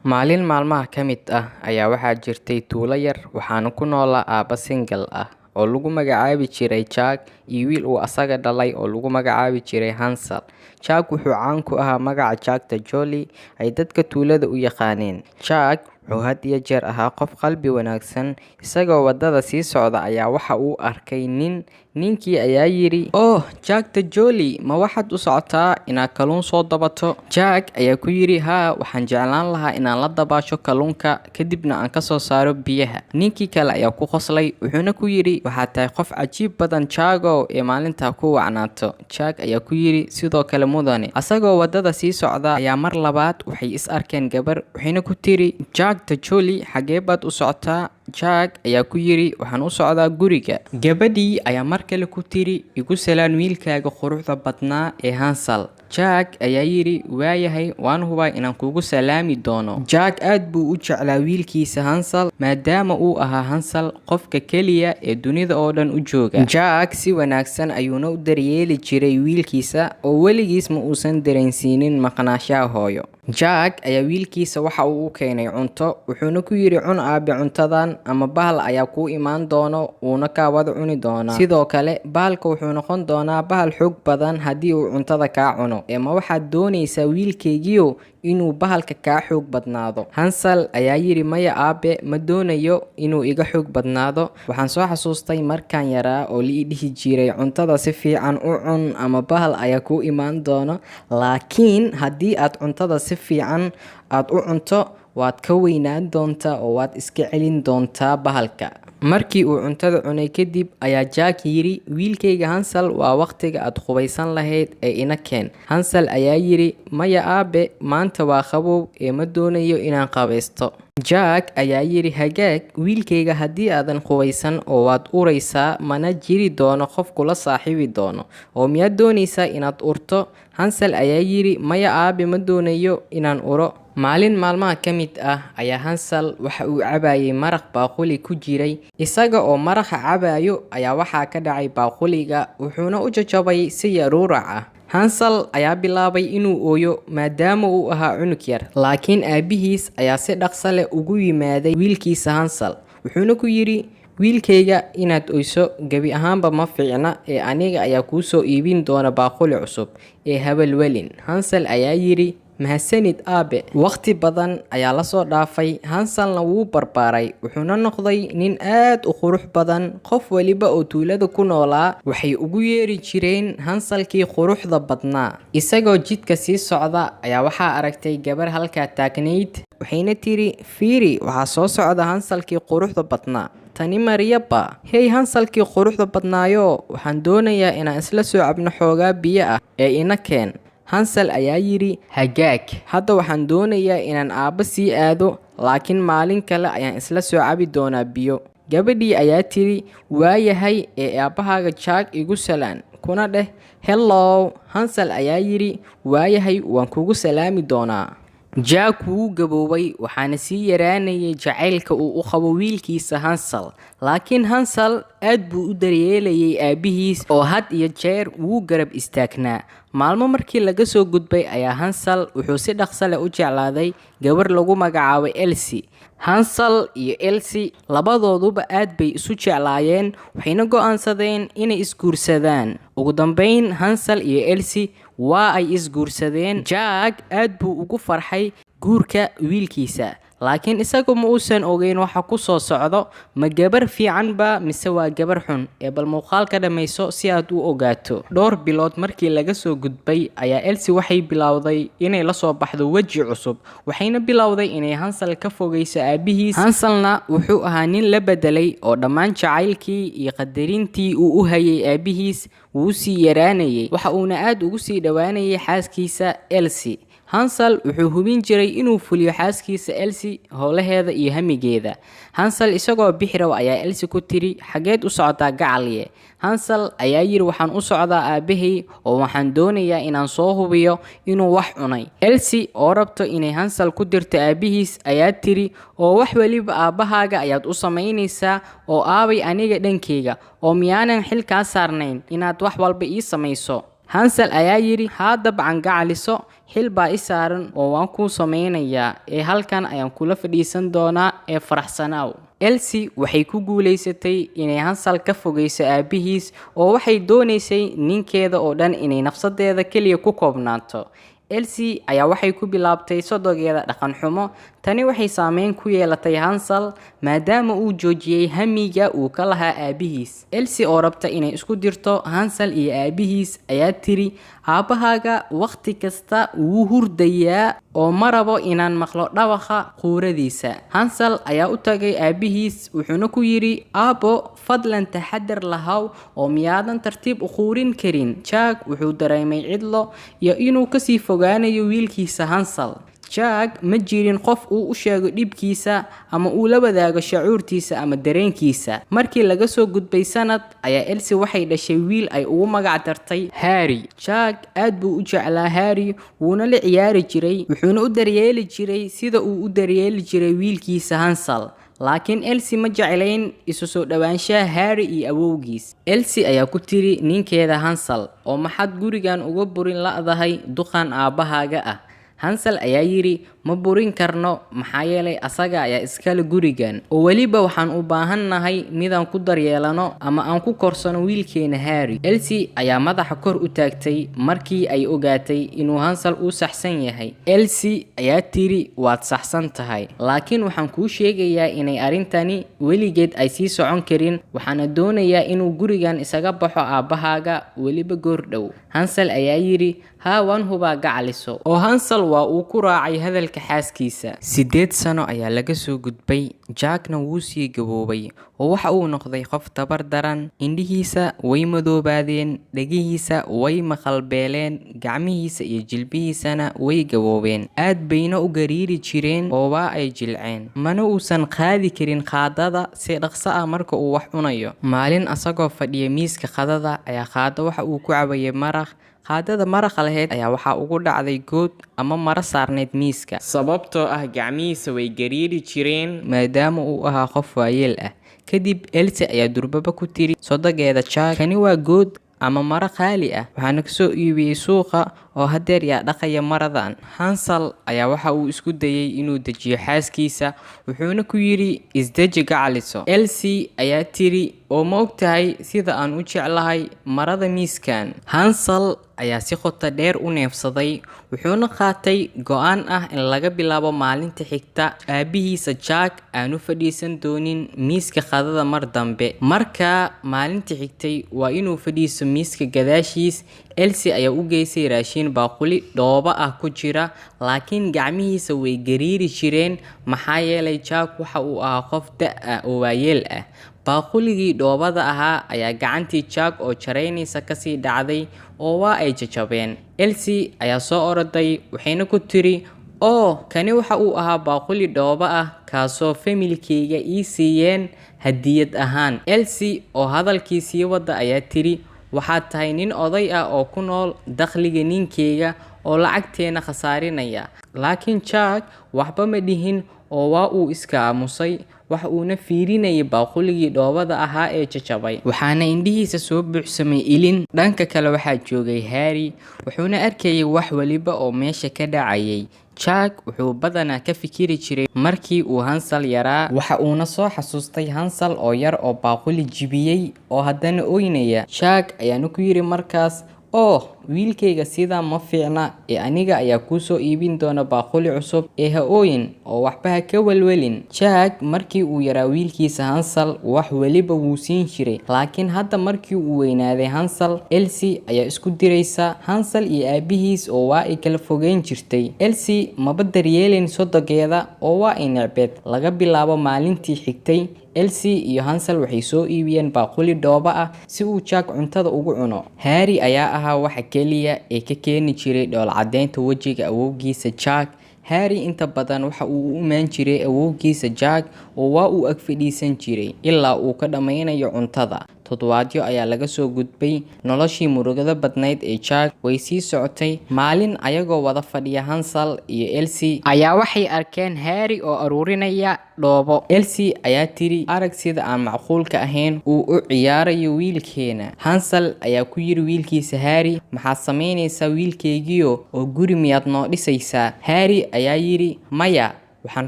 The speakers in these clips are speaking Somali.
Maalin maalmaha ka mid ah ayaa waxaa jirtay tuulo yar, waxaana ku noolaa aabbe single ah oo lagu magacaabi jiray Jack iyo wiil uu asaga dhalay oo lagu magacaabi jiray Hansel. Jack wuxuu caan ku ahaa magaca Jack the Jolly ay dadka tuulada u yaqaaneen. Jack wuxuu had iyo jeer ahaa qof qalbi wanaagsan. Isagoo waddada sii socda ayaa waxa uu arkay nin. Ninkii ayaa yidhi, "Oh, Jack the Jolly, ma waxaad u socotaa inaad kalluun soo dabato?" Jack ayaa ku yidhi, "Haa, waxaan jeclaan lahaa inaan la dabaasho kalluunka kadibna aan ka soo saaro biyaha." Ninkii kale ayaa ku qoslay, wuxuuna ku yidhi, "Waxaad tahay qof cajiib badan, Jackow, ee maalintaa ku wacnaato." Jack ayaa ku yidhi, "Sidoo kale, mudane." Asagoo waddada sii socda ayaa mar labaad waxay is arkeen gabar, waxayna ku tiri, "Jack the Jolly, xagee baad u socotaa?" Jack ayaa ku yidhi, "Waxaan u socdaa guriga." Gabadhii ayaa mar kale ku tiri, "Igu salaan wiilkaaga quruxda badnaa ee Hansel." Jack ayaa yidhi, "Waayahay, waan hubaa inaan kugu salaami doono." Jack aad buu u jeclaa wiilkiisa Hansel, maadaama uu ahaa Hansel qofka keliya ee dunida oo dhan u jooga. Jack si wanaagsan ayuuna u daryeeli jiray wiilkiisa, oo weligiis ma uusan dareensiinin maqnaanshaha hooyo. Jack ayaa wiilkiisa waxa uu u keenay cunto, wuxuuna ku yidhi, "Cun, aabe, cuntadan, ama bahal ayaa kuu imaan doono, wuuna kaa wada cuni doonaa. Sidoo kale bahalka wuxuu noqon doonaa bahal xoog badan haddii uu cuntada kaa cuno. Ee ma waxaad doonaysaa, wiilkaygiiow, inuu bahalka kaa xoog badnaado?" Hansel ayaa yidhi, "Maya, aabe, ma doonayo inuu iga xoog badnaado. Waxaan soo xasuustay markaan yaraa oo la ii dhihi jiray, 'Cuntada si fiican u cun ama bahal ayaa kuu imaan doono.' Laakiin haddii aad cuntada si fiican aad u cunto, waad ka weynaan doontaa oo waad iska celin doontaa bahalka." Markii uu cuntada cunay kadib ayaa Jack yidhi, "Wiilkayga Hansel, waa waqtiga aad qubaysan lahayd ee ina keen." Hansel ayaa yidhi, "Maya, aabe, maanta waa qabow ee ma doonayo inaan qabaysto." Jack ayaa yidhi, "Hagaag, wiilkayga, haddii aadan qubaysan oo waad uraysaa, mana jiri doono qof kula saaxiibi doono. Oo miyaad doonaysaa inaad urto?" Hansel ayaa yidhi, "Maya, aabe, ma doonayo inaan uro." Maalin maalmaha ka mid ah ayaa Hansel waxa uu cabayay maraq baaquli ku jiray. Isaga oo maraqa cabayo ayaa waxaa ka dhacay baaquliga, wuxuuna u jajabay si yaruurac ah. Hansel ayaa bilaabay inuu ooyo maadaama uu ahaa cunug yar. Laakiin aabihiis ayaa si dhaqso leh ugu yimaaday wiilkiisa Hansel, wuxuuna ku yidhi, "Wiilkayga, inaad oyso gebi ahaanba ma fiicna, ee aniga ayaa kuu soo iibin doona baaquli cusub ee ha welwelin." Hansel ayaa yidhi, "Mahadsanid, aabe." Waqti badan ayaa la soo dhaafay, Hanselna wuu barbaaray, wuxuuna noqday nin aad u qurux badan. Qof waliba oo tuulada ku noolaa waxay ugu yeeri jireen Hanselkii quruxda badnaa. Isagoo jidka sii socda ayaa waxaa aragtay gabar halkaa taagnayd, waxayna tiri, "Fiiri, waxaa soo socda Hanselkii quruxda badnaa. Tani Maryaba. Hey, Hanselkii quruxda badnaayo, waxaan doonayaa inaan isla soo cabno xoogaa biyo ah ee ina keen." Hansel ayaa yidhi, "Hagaag, hadda waxaan doonayaa inaan aabbo sii aado, laakiin maalin kale ayaan isla soo cabi doonaa biyo." Gabadhii ayaa tiri, "Waayahay, ee aabbahaaga Jack igu salaan, kuna dheh hello." Hansel ayaa yidhi, "Waayahay, waan kugu salaami doonaa." Jack wuu gaboobay, waxaana sii yaraanayay jacaylka uu u qabo wiilkiisa Hansel. Laakiin Hansel aad buu u daryeelayay aabihiis, oo had iyo jeer wuu garab istaagnaa. Maalmo markii laga soo gudbay ayaa Hansel wuxuu si dhaqso leh u jeclaaday gabar lagu magacaabo Elsie. Hansel iyo Elsie labadooduba aad bay isu jeclaayeen, waxayna go'aansadeen inay isguursadaan. Ugu dambeyn Hansel iyo Elsie waa ay isguursadeen. Jack aad buu ugu farxay guurka wiilkiisa, laakiin isagu ma uusan ogeyn waxa ku soo socdo. Ma gabar fiican ba mise waa gabar xun? Ee bal muuqaalka dhammayso si aad u ogaato. Dhowr bilood markii laga soo gudbay ayaa Elsie waxay bilowday inay la soo baxdo weji cusub, waxayna bilowday inay Hansel ka fogeyso aabihiis. Hanselna wuxuu ahaa nin la bedelay, oo dhammaan jacaylkii iyo qadarintii uu u hayay aabihiis wuu sii yaraanayay, waxa uuna aad ugu sii dhowaanayay xaaskiisa Elsie. Hansel wuxuu hubin jiray inuu fuliyo xaaskiisa Elsie howlaheeda iyo hamigeeda. Hansel isagoo bixi raba ayaa Elsie ku tiri, "Xageed u socotaa, gacaliye?" Hansel ayaa yidhi, "Waxaan u socdaa aabahay oo waxaan doonayaa inaan soo hubiyo inuu wax cunay." Elsie oo rabto inay Hansel ku dirto aabihiis ayaa tiri, "Oo wax weliba aabbahaaga ayaad u samaynaysaa, oo aabay aniga dhankeyga? Oo miyaanan xil kaa saarnayn inaad wax walba ii samayso?" Hansel ayaa yidhi, "Haa dabcan gacaliso, xil baa i saaran oo waan kuu samaynayaa ee halkan ayaan kula fadhiisan doonaa ee faraxsanaaw." Elsie waxay ku guulaysatay inay Hansel ka fogeyso aabihiis oo waxay doonaysay ninkeeda oo dhan inay nafsadeeda keliya ku koobnaato. Elsie ayaa waxay ku bilaabtay sodogeeda dhaqan xumo. Tani waxay saameyn ku yeelatay Hansel maadaama uu joojiyay hamiga uu ka lahaa aabihiis. Elsie oo rabta inay isku dirto Hansel iyo aabihiis ayaa tiri, "Aabbahaaga wakhti kasta wuu hurdayaa oo ma rabo inaan maqlo dhawaqa quuradiisa." Hansel ayaa u tagay aabihiis wuxuuna ku yidhi, "Aabbo, fadlan taxadar lahaw oo miyaadan tartiib u quurin karin?" Jack wuxuu dareemay cidlo iyo inuu kasii fogaanayo wiilkiisa Hansel. Jack ma jirin qof uu u sheego dhibkiisa ama uu la wadaago shucuurtiisa ama dareenkiisa. Markii laga soo gudbay sanad ayaa Elsie waxay dhashay wiil ay ugu magac dartay Harry. Jack aad buu u jeclaa Harry, wuuna la ciyaari jiray, wuxuuna u daryeeli jiray sida uu u daryeeli jiray wiilkiisa Hansel. Laakiin Elsie ma jeclayn isu soo dhowaanshaha Harry iyo awowgiis. Elsie ayaa ku tiri ninkeeda Hansel, "Oo maxaad gurigan uga burin la'dahay duqan aabbahaaga ah?" Hansel ayaa yidhi, "Ma burin karno maxaa yeelay asaga ayaa iskale gurigan, oo weliba waxaan u baahannahay midaan ku daryeelano ama aan ku korsano wiilkeena Harry." Elsie ayaa madaxa kor u taagtay markii ay ogaatay inuu Hansel uu saxsan yahay. Elsie ayaa tiri, "Waad saxsan tahay, laakiin waxaan kuu sheegayaa inay arrintani weligeed ay sii socon karin, waxaana doonayaa inuu gurigan isaga baxo aabbahaaga weliba goor dhow." Hansel ayaa yidhi, "Haa waan hubaa gacaliso." Oo Hansel waa uu ku raacay hadalka xaaskiisa. 8 sano ayaa laga soo gudbay, Jackna wuu sii gaboobay oo waxa uu noqday qof tabar daran. Indhihiisa way madoobaadeen, dhegihiisa way maqal beeleen, gacmihiisa iyo jilbihiisana way gaboobeen. Aad bayna u gariiri jireen oo waa ay jilceen. Mana uusan qaadi karin qaadada si dhaqso ah marka uu wax cunayo. Maalin asagoo fadhiya miiska qadada ayaa qaado waxa uu ku cabayay maraq. Qaadada maraqa lahayd ayaa waxaa ugu dhacday good ama maro saarneyd miiska. Sababtoo ah gacmihiisa way gariiri jireen maadaama uu ahaa qof waayeel ah. Kadib Elsie ayaa durbaba ku tiri sodogeeda Jack, "Kani waa good ama maro qaali ah, waxaana kasoo iibiyey suuqa oo hadeer yaa dhaqaya maradan." Hansel ayaa waxa uu isku dayay inuu dejiyo xaaskiisa, wuxuuna ku yidhi, "Isdeji gacaliso." Elsie ayaa tiri, "Oo ma ogtahay sida aan u jeclahay marada miiskan?" Hansel ayaa si qoto dheer u neefsaday, wuxuuna qaatay go'aan ah in laga bilaabo maalinta xigta aabihiisa Jack aanu fadhiisan doonin miiska qadada mar dambe. Markaa maalinta xigtay waa inuu fadhiisto miiska gadaashiis. Elsie ayaa u geysay raashin baaquli dhoobo ah ku jira, laakiin gacmihiisa way gariiri jireen maxaa yeelay Jack waxa uu ahaa qof da' ah oo waayeel ah. Baaquligii dhoobada ahaa ayaa gacantii Jack oo jaraynaysa kasii dhacday oo waa ay jajabeen. Elsie ayaa soo oroday waxayna ku tiri, "Oo kani waxa uu ahaa baaquli dhoobo ah kaasoo familkayga ii siiyeen hadiyad ahaan." Elsie oo hadalkii sii wada ayaa tiri, "Waxaad tahay nin oday ah oo ku nool dakhliga ninkeyga oo lacagteena khasaarinaya." Laakiin Jack waxba ma dhihin oo waa uu iska aamusay, waxa uuna fiirinayay baaquligii dhoobada ahaa ee jajabay. Waxaana indhihiisa soo buuxsamay ilin. Dhanka kale waxaa joogay Harry, wuxuuna arkayay wax waliba oo meesha ka dhacayay. Jack wuxuu badanaa ka fikiri jiray markii uu Hansel yaraa, waxa uuna soo xasuustay Hansel oo yar oo baaquli jebiyay oo haddana ooynaya. Jack ayaana ku yidhi markaas, "Oh, wiilkayga sidaa ma fiicna ee aniga ayaa kuu soo iibin doona baaquli cusub ee ha ooyin oo waxba ha ka welwelin." Jack markii uu yaraa wiilkiisa Hansel wax waliba wuu siin jiray, laakiin hadda markii uu weynaaday Hansel, Elsie ayaa isku diraysa Hansel iyo aabihiis oo waa ay kala fogeyn jirtay. Elsie maba daryeelin sodogeeda oo waa ay necbeed. Laga bilaabo maalintii xigtay, Elsie iyo Hansel waxay soo iibiyeen baaquli dhoobo ah si uu Jack cuntada ugu cuno. Harry ayaa ahaa waxa kaliya ee ka keeni jiray dhoola-caddeynta wejiga awowgiisa Jack. Harry inta badan waxa uu u imaan jiray awowgiisa Jack oo waa uu ag fadhiisan jiray ilaa uu ka dhammaynayo cuntada. Toddobaadyo ayaa laga soo gudbay. Noloshii murugada badnayd ee Jack way sii socotay. Maalin ayagoo wada fadhiya Hansel iyo Elsie ayaa waxay arkeen Harry oo aruurinaya dhoobo. Elsie ayaa tiri, "Arag sida aan macquulka ahayn uu u ciyaarayo wiilkeena." Hansel ayaa ku yiri wiilkiisa Harry, "Maxaad samaynaysaa wiilkaygiio, oo guri miyaad noo dhisaysaa?" Harry ayaa yiri, "Maya, waxaan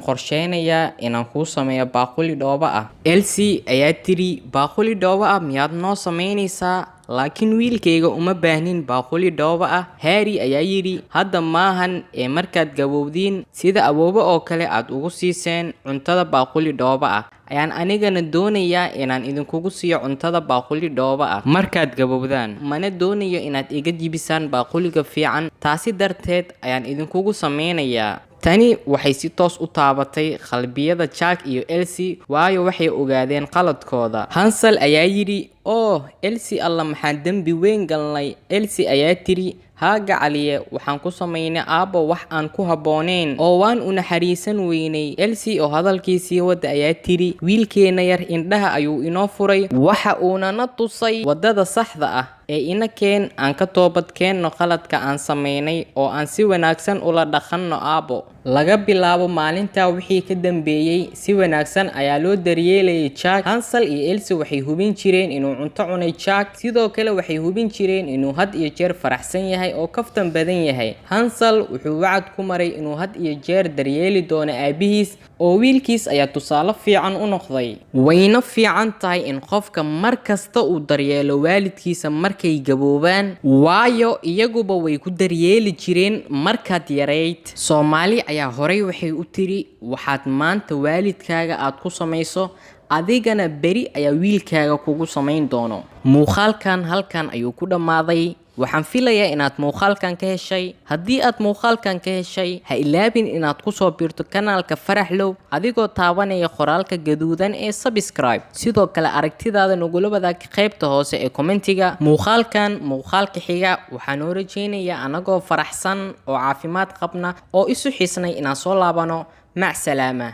qorsheynayaa inaan kuu sameeyo baaquli dhoobo ah." Elsie ayaa tiri, "Baaquli dhoobo ah miyaad noo samaynaysaa? Laakiin wiilkayga uma baahnin baaquli dhoobo ah." Harry ayaa yidhi, "Hadda maahan ee markaad gabowdiin, sida awoowe oo kale aad ugu siiseen cuntada baaquli dhoobo ah ayaan anigana doonayaa inaan idinkugu siiyo cuntada baaquli dhoobo ah markaad gabowdaan. Mana doonayo inaad iga jibisaan baaquliga fiican, taasi darteed ayaan idinkugu sameynayaa." Tani waxay si toos u taabatay qalbiyada Jack iyo Elsie, waayo waxay ogaadeen qaladkooda. Hansel ayaa yidhi, "Oh Elsie, alla maxaan dembi weyn galnay." Elsie ayaa tiri, "Haa gacaliye, waxaan ku samaynay aabbo wax aan ku habboonayn oo waan u naxariisan weynay." Elsie oo hadalkiisii wadda ayaa tiri, "Wiilkeena yar indhaha ayuu inoo furay, waxa uuna na tusay waddada saxda ah ee ina keen aan ka toobad keenno qaladka aan samaynay oo aan si wanaagsan ula dhaqanno aabbo." Laga bilaabo maalintaa wixii ka dambeeyey, si wanaagsan ayaa loo daryeelayay Jack. Hansel iyo Elsie waxay hubin jireen inuu cunto cunay Jack. Sidoo kale waxay hubin jireen inuu had iyo jeer faraxsan yahay oo kaftan badan yahay. Hansel wuxuu wacad ku maray inuu had iyo jeer daryeeli doono aabihiis, oo wiilkiis ayaa tusaale fiican u noqday. Wayna fiican tahay in qofka mar kasta uu daryeelo waalidkiisa markay gaboobaan, waayo iyaguba way ku daryeeli jireen markaad yarayd. Soomaali ayaa horay waxay u tiri, "Waxaad maanta waalidkaaga aad ku samayso, adigana beri ayaa wiilkaaga kugu samayn doono." Muuqaalkan halkan ayuu ku dhammaaday. Waxaan filayaa inaad muuqaalkan ka heshay. Haddii aad muuqaalkan ka heshay, ha ilaabin inaad kusoo biirto kanaalka Faraxlow adigoo taabanaya qoraalka gaduudan ee subscribe. Sidoo kale aragtidaada nagula wadaag qaybta hoose ee commentiga. Muuqaalkan muuqaalka xiga waxaan noo rajaynayaa anagoo faraxsan oo caafimaad qabna oo isu xisnay inaan soo laabano. Mac salaama.